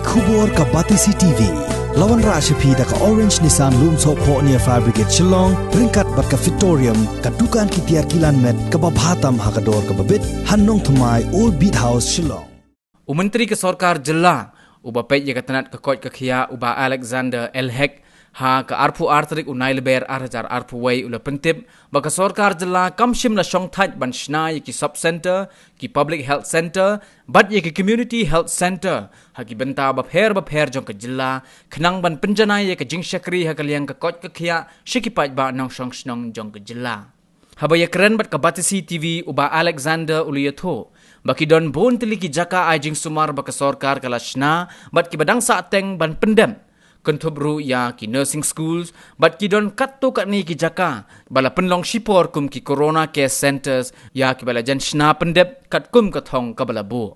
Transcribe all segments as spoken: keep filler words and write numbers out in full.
Khubor ka Batesi T V. La wanrah sha phi da ka Orange Nissan Lumsohphoh near Fire Brigade Shillong, ryngkat bad ka Fitorium, ka dukan ki tiar kilan met kaba bha tam ha ka dor kaba bit, ha Nongthymmai, Old Beat House, Shillong. U Myntri ka Sorkar Jylla uba peit ïa ka tnat ka koit ka khiah, u Bah Alexander L Hek, ha ka arphew ar tarik u Nailaber ar hajar arphew wei, u la pyntip ba ka Sorkar Jylla kam shym la shongthait ban shna ïa ki sub centre, ki public health centre bad ïa ki community health centre ha ki bynta bapher bapher jong ka jylla, khnang ban pynjanai ïa ka jingshakri ha ka liang ka koit ka khiah sha ki paidbah nongshong shnong jong ka jylla. Haba ïakren bad ka Batesi T V, u Bah Alexander u la ïathuh ba ki don bun tylli ki jaka ai jingsumar ba ka sorkar ka la shna bad kiba dang sahteng ban pyndep, kynthup ruh ïa ki nursing schools, bad ki don katto katne ki jaka ba la pynlong shipor kum ki Corona Care Centres, ïa kiba la jan shna pyndep katkum ka thong kaba la buh.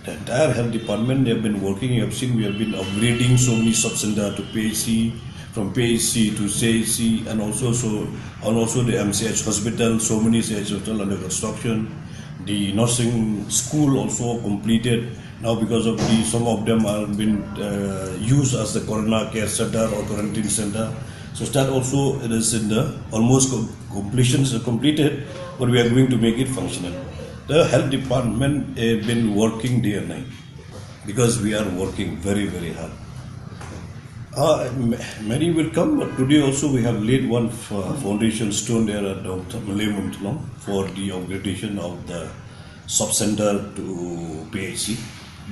The entire health department, they have been working. You have seen we have been upgrading so many sub center to P H C, from P H C to C H C, and also so and also the M C H hospital. So many C H hospital under construction. The nursing school also completed. Now because of the some of them are been uh, used as the corona care center or quarantine center. So that also it is in the almost com- completion is completed, but we are going to make it functional. The health department has been working day and night because we are working very, very hard. Uh, m- many will come, but today also we have laid one f- foundation stone there at Dr. Malay Munthlong for the upgradation of the sub center to P H C.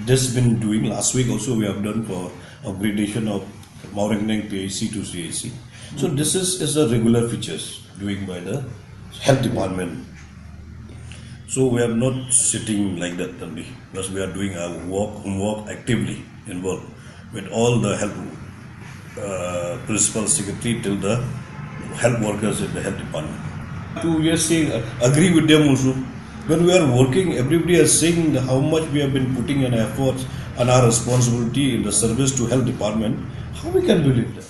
This been doing last week also we have done for upgradation of Mawryngkneng P H C to C H C. So this is, is a regular features doing by the health department. So we are not sitting like that only because we are doing our work, homework actively involved with all the health uh, principal secretary till the health workers in the health department. To we are saying uh, agree with them also. When we are working, everybody is saying the, how much we have been putting in efforts and our responsibility in the service to health department. How we can believe that?